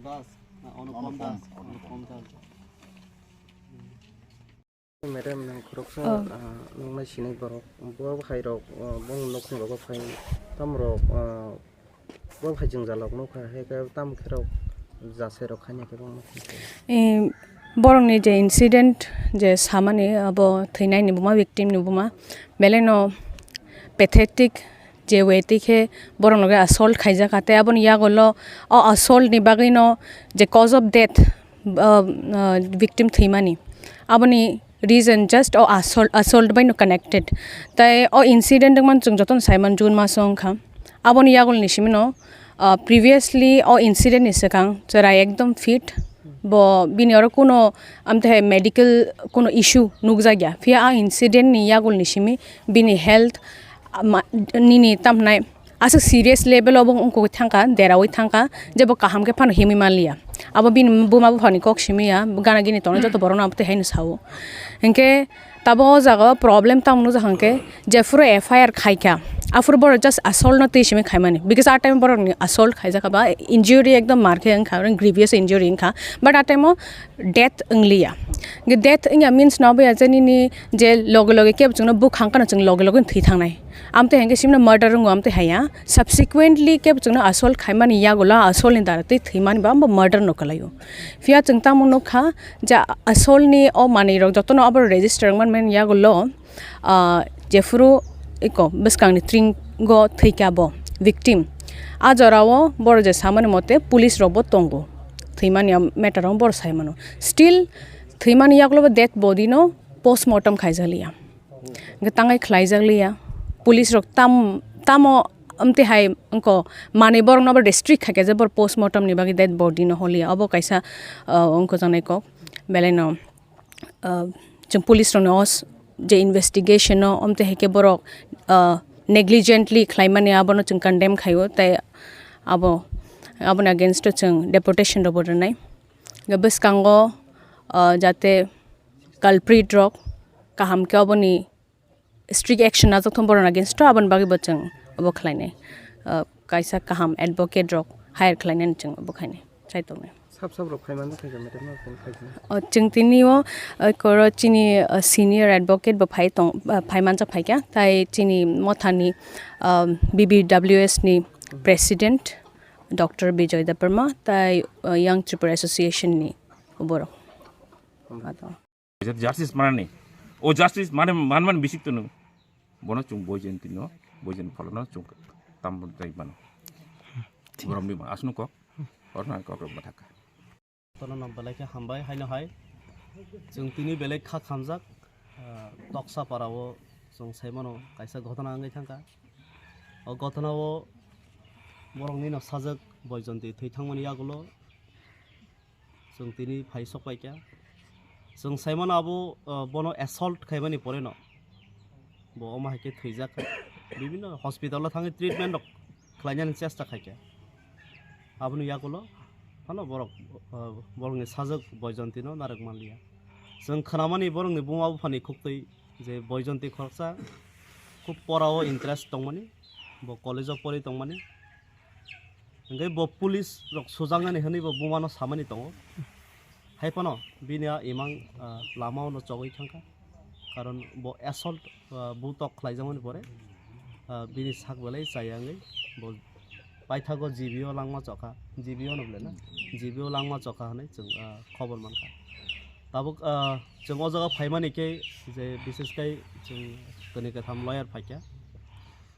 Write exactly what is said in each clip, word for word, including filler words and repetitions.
Das, ah, Anupam Anupam, Das, Anupam. Anupam Das. Madam, nang khoroksa, Oh. Ah, nang nai sinai borok, bo hai rok, ah, bong nokhung rogo phai, tam rok, ah, bo hai jwngjal rok nokha, hai khe tam khe rok jasai rok khaina khe bong nokhung phai. Eh, borokni je incident je samani abo thwinaini buma, victim ni buma, belai no pathetic je way twi khe borok loge assault khaijak, tei aboni yagulo o assault ni bagwi no je cause of death, uh, uh, victim thwimani, aboni reason just o assault, assault bai no connected. Tai o incident wngmani chwng jotono saiman June maso wngkha. Aboni yagulni simi no, uh, previously o incident ni swkang chwrai ekdom fit, bo bini oro kuno amtwi hai medical kuno issue nukjakya. Phiya a incident ni yagulni simi bini health, ah, ma-, nini tamhnai aswk serious level o bo wngkuk thangkha, deraui thangkha, je bo kaham khe phano himwi manliya. Abo bini buma buphani kok simi ya, gana gini tongnai joto borokno abo twi haino sao. Hinkhe tabuk o jaga o problem tamo nukjakha hinkhe, jephuru F I R khaikha, aphuru borok just assault no twi simi khaimani, because a time borokni assault khaijakha ba injury ekdom mar khe wngkha, grievous injury wngkha, but a time o death wngliya. Hinkhe death wngya means no aboya je nini je loge loge kebo chwngno bukhang kheno chwng loge loge thwi thangnai. Amtwi hinkhe simno murder wngo amtwi haiya. Subsequently kebo chwngno assault khaimani yagulo assault ni dara twi thwimani ba abo murder no kwlaio. Phiya chwng tamo nukha je assault ni o manwi rok jotono abo register wngmani yagulo, ah, jephuru eko bwskangni tringo thwikha bo victim. A jorao borok je samani mote police rokbo tongo. Thwimani o matter o borok saimano. Still thwimani yagulobo dead body no postmortem khaijakliya. Hwnkhe tangai khlaijakliya. Police rok tam, tamo amtwi hai wngkha manwi borokno abo restrict khaikha je borok postmortem ni bagwi dead body no holiya. Obo kaisa, ah, wngkha jaknai kok. Belai no ah, chwng police rokni os-, je investigation o, amtwi hai khe borok, ah, negligently khlaimani abono chwng condemn khaio, tei abo, aboni against o chwng deportation rokbo rwnai. Bwskango, ah, jate culprit rok kaham khe oboni strict action najak thung borokni against o, aboni bagwi bo chwng obo khlainai. Ah, kaisa kaham advocate rok hire khlainani chwng obo khainai, chai tongnai. Sab sab rok phai manjak khaikha, madam no phone khaikha. O, chwng tini o, ah, koro chini, ah, senior advocate bo phai tong, ah, phai manjak phaikha, tai chini mothani, ah, B B W S ni president Doctor Bijoy Debbarma, tai, ah, Young Tripura Association ni borok. Hmm. Ato. Justice manani. O justice mane manman bisik tunu. Bono chung boijen tino, boijen pholono chung tam tai mano. Borom ni asno kok, orna kok rok bathaka. Tono no belai khe hambai haino hai. Chwng tini belai kha khamjak, ah, Toksa para o chwng sai mano kaisa ghotona wngwi thangkha. O ghotona o borok ni no sajak Boijonti thwi thangmani yagulo. Chwng tini phai sok paikha. Chwng saimano abo, ah, bono assault khaimani poreno bo omo hai khe thwijak. Bibhinno hospital o thangwi treatment rok khlainani chesta khaikha. Aboni yagulo phano borok, ah, borokni sajak Boijonti no narwk manliya. Chwng khnamani borokni buma buphani khuktwi je Boijonti khoroksa khub pora o interest tongmani, bo college o pori tongmani. Hingke bo police rok sujaknani hinui bo buma no samani tongo. Hai phano bini a imang, ah, lama o no chogwi thangkha. Karon bo assault, ah, butok khlaijakmani pore, ah, bini sak belai chaya wngwi bo paithago G B o langma chokha, G B o no belai na, G B o langma chokha hinui chwng, ah, khobor mankha. Tabuk, ah, chwng o jaga phaimani khe je bishesh khai chwng kwnwi kwtham lawyer phaikha.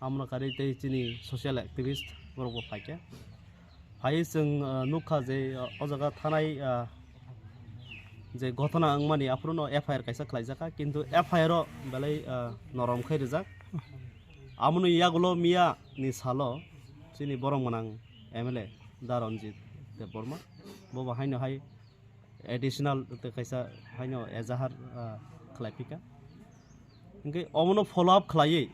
Amoni karwi tei chini social activist borok bo phaikha. Phai chwng, ah, nukha je, ah, o jaga thanai, ah, je ghotona wngmani aphuru no F I R kaisa khlaijakha, kintu F I R o belai, ah, norom khai rijak. Amoni yagulo miya ni salo chini borok mwnang M L A da Ranjit Debbarma bo bo haino hai additional tei kaisa haino ezahar, ah, khlai phika. Hingke omono follow up khlaiwi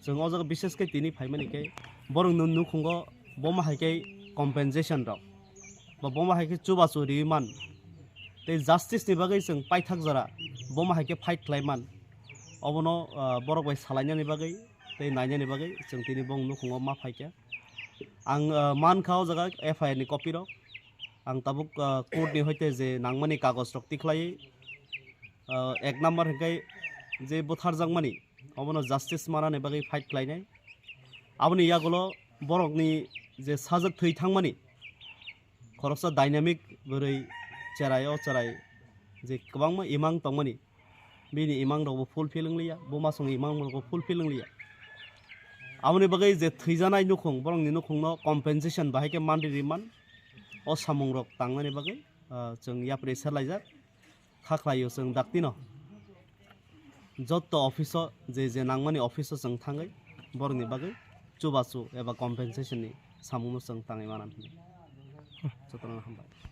chwng o jaga bishes khe tini phaimani khe borokno nukhungo boma hai khe compensation rok ba boma hai khe chubachu riwi man tei justice ni bagwi chwng paithak jora boma hai khe fight khlai man obono, ah, borok bai salainani bagwi tei nainani bagwi chwng tini bong nukhungo ma phaikha. Ang, ah, mankha o jaga F I R ni copy rok. Ang tabuk, ah, court ni hoite je nangmani kagoj rok tikhlai, ah, ek number hingkai je butharjakmani obono justice manani bagwi fight khlainai. Aboni yagulo borokni je sajak thwi thangmani khoroksa dynamic bwrwi cherai o cherai je kwbangma imang tongmani, bini imang rokbo fulfill wngliya, bumasongni imang rokbo fulfill wngliya. Aboni bagwi je thwijanai nukhung, borokni nukhungno compensation bahai khe manri riman, o samung rok tangnani bagwi, ah, chwng yapri serlaijak. Kha khlaio chwng daktino jotto office o je je nangmani office o chwng thangwi borokni bagwi chubachu eba compensation ni samungno chwng tangwi manam hwnwi. Jotono hambai.